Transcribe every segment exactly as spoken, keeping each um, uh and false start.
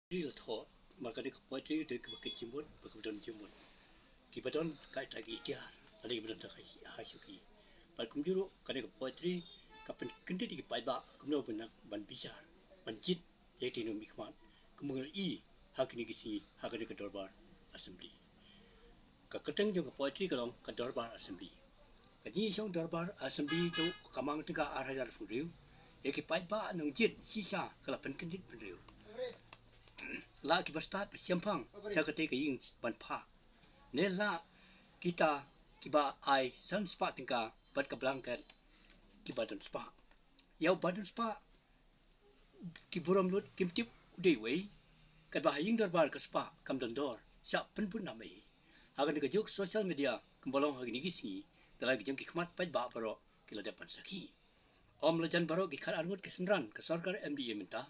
Ri la thoh, mar kane ka poetry dei kaba kit jingmut, ba kaba don jingmut. Kiba don katta ki itiar, lane kiba don katta ka ha shuki. Bad kumjuh ruh kane ka poetry ka pynkyndit ïa ki paidbah kumno ban, ban bishar, ban jied ïa kito ki nongmihkhmat, kumba ngi la ïohi ha kine ki sngi ha kane ka dorbar assembly. Ka kyrteng jong ka poetry ka long ka dorbar assembly. Ka jingïashong dorbar assembly jong ka mang tyngka ar hajar phew hynriew ïa ki paidbah nongjied shisha ka la pynkyndit pynriew. La kiba stad ba shemphang sha katei ka ïing ban phah, ne la kita kiba ai san spah tyngka bad ka blanket kiba don spah. Ïa uba don spah ki burom lut kim tip u dei uwei. Katba ha ïing dorbar ka spah kam don dor, shah pynbun namei. Ha kane ka juk social media kumba long ha kine ki sngi, da la ki jong ki khmat paidbah baroh ki la dep ban sakhi. Ym la jan baroh ki khatar ngut ki synran ka sorkar M D A mynta,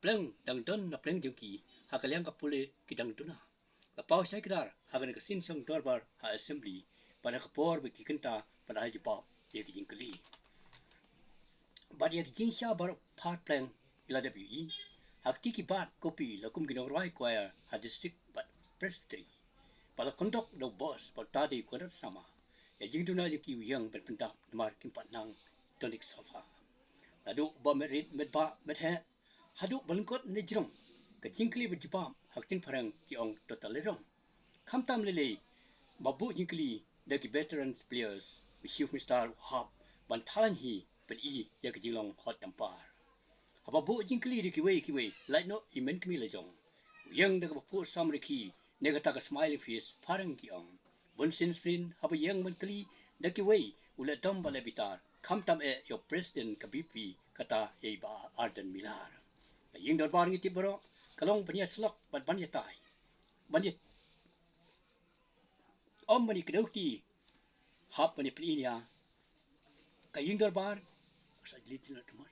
pleng dang don na pleng jong ki, ha ka liang ka pule ki dang duna. La paw shai kdar ha kane ka sien shong dorbar ha assembly, bad ha ka por ba ki kynta ban ai jubab ïa ki jingkylli. Bad ïa ki jingshisha baroh phar pleng ki la dep ïohi. Ha kti ki bad kopi la kum ki nongrwai choir ha district bad presbytery. Bad la kondok da u boss bad u ta dei Conrad Sangma. Ïa jingduna jong ki u ïeng ban pyndap namar kim pat nang tonic solfa. Naduh ba met rit met bah met heh, haduh ba lyngkot ne jrong, ka jingkylli bad jubab ha ka ktien phareng ki ong total lyrong. Khamtam lei lei ba buh jingkylli da ki veterans players, u chief minister u hap ban thalan hi ban ïohi ïa ka jinglong hot tampar. Haba buh jingkylli da kiwei kiwei, lait noh i mynkmie la jong. U ïeng da kaba phuh samrkhie ne kata ka smiling face phareng ki ong. Bun sien sprin haba ïeng ban kylli da kiwei u leh dom ba leh bitar, khamtam eh ïa u president ka B P, kata ïa i Bah Ardent Miller. Ka ïing dorbar ngi tip baroh ka long ban ïasyllok bad ban ïatai, ban ïa, ym ban ïakdew kti, hap ban ïapyni ïa ka ïing dorbar. Sa jli tin la tumar.